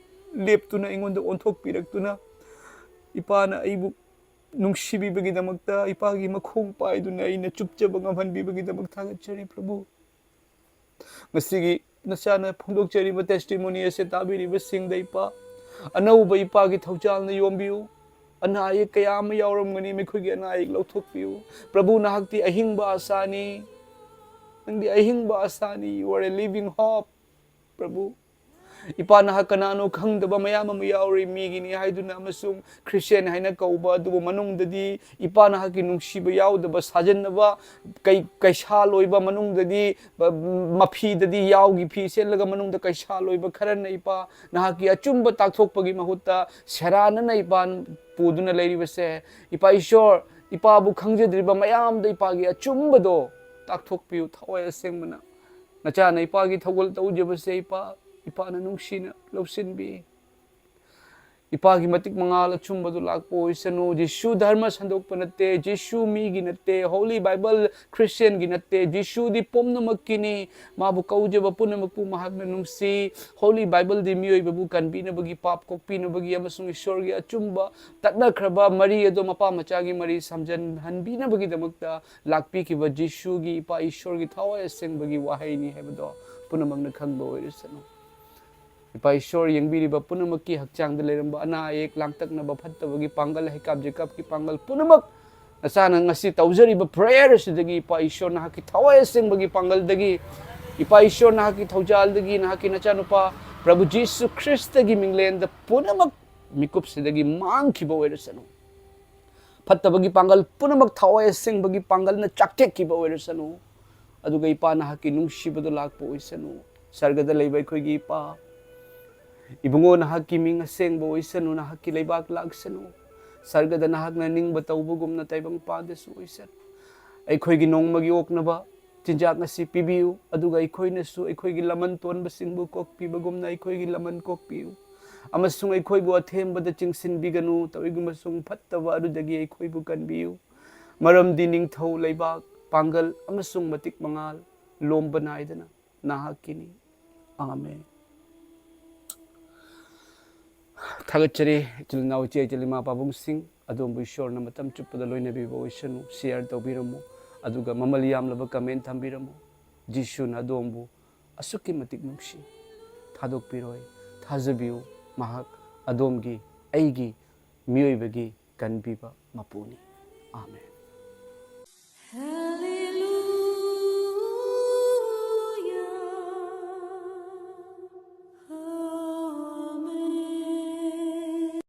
ꯂꯦꯞꯇꯨꯅ, ꯑꯩꯉꯣꯟꯗ ꯑꯣꯟꯊꯣꯛꯄꯤꯔꯛꯇꯨꯅ, ꯏꯄꯥꯅ ꯑꯩꯕꯨ ꯅꯨꯡꯁꯤꯕꯤꯕꯒꯤꯗꯃꯛꯇ, ꯏꯄꯥꯒꯤ ꯃꯈꯣꯡ ꯄꯥꯏꯗꯨꯅ ꯑꯩꯅ ꯆꯨꯞꯆꯕ ꯉꯝꯍꯟꯕꯤꯕꯒꯤꯗꯃꯛ ꯊꯥꯒꯠꯆꯔꯤ ꯄ꯭ꯔꯚꯨ꯫ ꯉꯁꯤꯒꯤ ꯅꯆꯥꯅ ꯐꯣꯡꯗꯣꯛꯆꯔꯤꯕ testimony ꯑꯁꯦ ꯇꯥꯕꯤꯔꯤꯕꯁꯤꯡꯗ ꯏꯄꯥ, ꯑꯅꯧꯕ ꯏꯄꯥꯒꯤ ꯊꯧꯖꯥꯜꯅ ꯌꯣꯝꯕꯤꯌꯨ꯫ ꯑꯅꯥ ꯑꯌꯦꯛ ꯀꯌꯥ ꯑꯃ ꯌꯥꯎꯔꯝꯒꯅꯤ, ꯃꯈꯣꯏꯒꯤ ꯑꯅꯥ ꯑꯌꯦꯛ ꯂꯧꯊꯣꯛꯄꯤꯌꯨ꯫ ꯄ꯭ꯔꯚꯨ, ꯅꯍꯥꯛꯇꯤ ꯑꯍꯤꯡꯕ ꯑꯁꯥꯅꯤ꯫ ꯅꯪꯗꯤ ꯑꯍꯤꯡꯕ ꯑꯁꯥꯅꯤ꯫ You are a living hope, ꯄ꯭ꯔꯚꯨ꯫ ꯏꯄꯥ, ꯅꯍꯥꯛ ꯀꯅꯥꯅꯣ ꯈꯪꯗꯕ ꯃꯌꯥꯝ ꯑꯃ ꯌꯥꯎꯔꯤ, ꯃꯤꯒꯤꯅꯤ ꯍꯥꯏꯗꯨꯅ ꯑꯃꯁꯨꯡ ꯈ꯭ꯔꯤꯁꯇꯤꯌꯥꯟ ꯍꯥꯏꯅ ꯀꯧꯕ, ꯑꯗꯨꯕꯨ ꯃꯅꯨꯡꯗꯗꯤ ꯏꯄꯥ ꯅꯍꯥꯛꯀꯤ ꯅꯨꯡꯁꯤꯕ ꯌꯥꯎꯗꯕ, ꯁꯥꯖꯟꯅꯕ, ꯀꯩ-, ꯀꯩꯁꯥꯜ ꯑꯣꯏꯕ, ꯃꯅꯨꯡꯗꯗꯤ ꯕ-, ꯃꯐꯤꯗꯗꯤ ꯌꯥꯎꯒꯤ ꯐꯤ ꯁꯦꯠꯂꯒ ꯃꯅꯨꯡꯗ ꯀꯩꯁꯥꯜ ꯑꯣꯏꯕ ꯈꯔꯅ ꯏꯄꯥ ꯅꯍꯥꯛꯀꯤ ꯑꯆꯨꯝꯕ ꯇꯥꯛꯊꯣꯛꯄꯒꯤ ꯃꯍꯨꯠꯇ ꯁꯦꯔꯥꯟꯅꯅ ꯏꯄꯥ ꯄꯨꯗꯨꯅ ꯂꯩꯔꯤꯕꯁꯦ, ꯏꯄꯥ ꯏꯁꯣꯔ, ꯏꯄꯥꯕꯨ ꯈꯪꯖꯗ꯭ꯔꯤꯕ ꯃꯌꯥꯝꯗ ꯏꯄꯥꯒꯤ ꯑꯆꯨꯝꯕꯗꯣ ꯇꯥꯛꯊꯣꯛꯄꯤꯌꯨ꯫ ꯊꯋꯥꯏ ꯑꯁꯦꯡꯕꯅ ꯅꯆꯥꯅ ꯏꯄꯥꯒꯤ ꯊꯧꯒꯜ ꯇꯧꯖꯕꯁꯦ ꯏꯄꯥ, ꯏꯄꯥꯅ ꯅꯨꯡꯁꯤꯅ ꯂꯧꯁꯤꯟꯕꯤ꯫ ꯏꯄꯥꯒꯤ ꯃꯇꯤꯛ ꯃꯉꯥꯜ ꯑꯆꯨꯝꯕꯗꯨ ꯂꯥꯛꯄ ꯑꯣꯏꯁꯅꯨ꯫ ꯖꯤꯁꯨ ꯙꯔꯃ ꯁꯟꯗꯣꯛꯄ ꯅꯠꯇꯦ, ꯖꯤꯁꯨ ꯃꯤꯒꯤ ꯅꯠꯇꯦ, ꯍꯣꯂꯤ ꯕꯥꯏꯕꯜ ꯈ꯭ꯔꯤꯁꯇꯤꯌꯟꯒꯤ ꯅꯠꯇꯦ, ꯖꯤꯁꯨꯗꯤ ꯄꯨꯝꯅꯃꯛꯀꯤꯅꯤ꯫ ꯃꯥꯕꯨ ꯀꯧꯖꯕ ꯄꯨꯝꯅꯃꯛꯄꯨ ꯃꯍꯥꯛꯅ ꯅꯨꯡꯁꯤ꯫ ꯍꯣꯂꯤ ꯕꯥꯏꯕꯜꯗꯤ ꯃꯤꯑꯣꯏꯕꯕꯨ ꯀꯟꯕꯤꯅꯕꯒꯤ, ꯄꯥꯞ ꯀꯣꯛꯄꯤꯅꯕꯒꯤ ꯑꯃꯁꯨꯡ ꯏꯁꯣꯔꯒꯤ ꯑꯆꯨꯝꯕ ꯇꯠꯅꯈ꯭ꯔꯕ ꯃꯔꯤ ꯑꯗꯨ ꯃꯄꯥ ꯃꯆꯥꯒꯤ ꯃꯔꯤ ꯁꯝꯖꯟꯍꯟꯕꯤꯅꯕꯒꯤꯗꯃꯛꯇ ꯂꯥꯛꯄꯤꯈꯤꯕ ꯖꯤꯁꯨꯒꯤ ꯏꯄꯥ ꯏꯁꯣꯔꯒꯤ ꯊꯋꯥꯏ ꯑꯁꯦꯡꯕꯒꯤ ꯋꯥꯍꯩꯅꯤ ꯍꯥꯏꯕꯗꯣ ꯄꯨꯝꯅꯃꯛꯅ ꯈꯪꯕ ꯑꯣꯏꯔꯁꯅꯨ꯫ ꯏꯄꯥ ꯏꯁꯣꯔ, ꯌꯦꯡꯕꯤꯔꯤꯕ ꯄꯨꯝꯅꯃꯛꯀꯤ ꯍꯛꯆꯥꯡꯗ ꯂꯩꯔꯝꯕ ꯑꯅꯥ ꯑꯌꯦꯛ, ꯂꯥꯡꯇꯛꯅꯕ, ꯐꯠꯇꯕꯒꯤ ꯄꯥꯡꯒꯜ, ꯍꯩꯀꯥꯞ ꯖꯦꯀꯞꯀꯤ ꯄꯥꯡꯒꯜ ꯄꯨꯝꯅꯃꯛ ꯅꯆꯥꯅ ꯉꯁꯤ ꯇꯧꯖꯔꯤꯕ prayer ꯑꯁꯤꯗꯒꯤ ꯏꯄꯥ ꯏꯁꯣꯔ ꯅꯍꯥꯛꯀꯤ ꯊꯋꯥꯏ ꯑꯁꯦꯡꯕꯒꯤ ꯄꯥꯡꯒꯜꯗꯒꯤ, ꯏꯄꯥ ꯏꯁꯣꯔ ꯅꯍꯥꯛꯀꯤ ꯊꯧꯖꯥꯜꯗꯒꯤ, ꯅꯍꯥꯛꯀꯤ ꯅꯆꯥꯅꯨꯄꯥ ꯄ꯭ꯔꯚꯨ ꯖꯤꯁꯨ ꯈ꯭ꯔꯤꯁꯇꯒꯤ ꯃꯤꯡꯂꯦꯟꯗ ꯄꯨꯝꯅꯃꯛ ꯃꯤꯀꯨꯞꯁꯤꯗꯒꯤ ꯃꯥꯡꯈꯤꯕ ꯑꯣꯏꯔꯁꯅꯨ꯫ ꯐꯠꯇꯕꯒꯤ ꯄꯥꯡꯒꯜ ꯄꯨꯝꯅꯃꯛ ꯊꯋꯥꯏ ꯑꯁꯦꯡꯕꯒꯤ ꯄꯥꯡꯒꯜꯅ ꯆꯥꯛꯇꯦꯛꯈꯤꯕ ꯑꯣꯏꯔꯁꯅꯨ꯫ ꯑꯗꯨꯒ ꯏꯄꯥ ꯅꯍꯥꯛꯀꯤ ꯅꯨꯡꯁꯤꯕꯗꯨ ꯂꯥꯛꯄ ꯑꯣꯏꯁꯅꯨ꯫ ꯁꯔꯒꯗ ꯂꯩꯕ ꯑꯩꯈꯣꯏꯒꯤ ꯏꯄꯥ, ꯏꯕꯨꯡꯉꯣ, ꯅꯍꯥꯛꯀꯤ ꯃꯤꯡ ꯑꯁꯦꯡꯕ ꯑꯣꯏꯁꯅꯨ, ꯅꯍꯥꯛꯀꯤ ꯂꯩꯕꯥꯛ ꯂꯥꯛꯁꯅꯨ꯫ ꯁꯔꯒꯗ ꯅꯍꯥꯛꯅ ꯅꯤꯡꯕ ꯇꯧꯕꯒꯨꯝꯅ ꯇꯥꯏꯕꯪꯄꯥꯟꯗꯁꯨ ꯑꯣꯏꯁꯅꯨ꯫ ꯑꯩꯈꯣꯏꯒꯤ ꯅꯣꯡꯃꯒꯤ ꯑꯣꯛꯅꯕ ꯆꯤꯟꯖꯥꯛ ꯑꯁꯤ ꯄꯤꯕꯤꯌꯨ, ꯑꯗꯨꯒ ꯑꯩꯈꯣꯏꯅꯁꯨ ꯑꯩꯈꯣꯏꯒꯤ ꯂꯃꯟ ꯇꯣꯟꯕꯁꯤꯡꯕꯨ ꯀꯣꯛꯄꯤꯕꯒꯨꯝꯅ ꯑꯩꯈꯣꯏꯒꯤ ꯂꯃꯟ ꯀꯣꯛꯄꯤꯌꯨ, ꯑꯃꯁꯨꯡ ꯑꯩꯈꯣꯏꯕꯨ ꯑꯊꯦꯝꯕꯗ ꯆꯤꯡꯁꯤꯟꯕꯤꯒꯅꯨ, ꯇꯧꯏꯒꯨꯝꯕꯁꯨꯡ ꯐꯠꯇꯕ ꯑꯗꯨꯗꯒꯤ ꯑꯩꯈꯣꯏꯕꯨ ꯀꯟꯕꯤꯌꯨ, ꯃꯔꯝꯗꯤ ꯅꯤꯡꯊꯧ, ꯂꯩꯕꯥꯛ, ꯄꯥꯡꯒꯜ ꯑꯃꯁꯨꯡ ꯃꯇꯤꯛ ꯃꯉꯥꯜ ꯂꯣꯝꯕ ꯅꯥꯏꯗꯅ ꯅꯍꯥꯛꯀꯤꯅꯤ꯫ ꯑꯥꯃꯦꯟ꯫ ꯊꯥꯒꯠꯆꯔꯤ ꯏꯆꯤꯜ ꯏꯅꯥꯎ, ꯏꯆꯦ ꯏꯆꯤꯜ, ꯏꯃꯥ ꯄꯥꯕꯨꯡꯁꯤꯡ, ꯑꯗꯣꯝꯕꯨ ꯏꯁꯣꯔꯅ ꯃꯇꯝ ꯆꯨꯞꯄꯗ ꯂꯣꯏꯅꯕꯤꯕ ꯑꯣꯏꯁꯅꯨ꯫ Share ꯇꯧꯕꯤꯔꯝꯃꯨ, ꯑꯗꯨꯒ ꯃꯃꯜ ꯌꯥꯝꯂꯕ comment ꯊꯝꯕꯤꯔꯝꯃꯨ꯫ ꯖꯤꯁꯨꯅ ꯑꯗꯣꯝꯕꯨ ꯑꯁꯨꯛꯀꯤ ꯃꯇꯤꯛ ꯅꯨꯡꯁꯤ, ꯊꯥꯗꯣꯛꯄꯤꯔꯣꯏ꯫ ꯊꯥꯖꯕꯤꯌꯨ, ꯃꯍꯥꯛ ꯑꯗꯣꯝꯒꯤ, ꯑꯩꯒꯤ, ꯃꯤꯑꯣꯏꯕꯒꯤ ꯀꯟꯕꯤꯕ ꯃꯄꯨꯅꯤ꯫ ꯑꯥꯃꯦꯟ꯫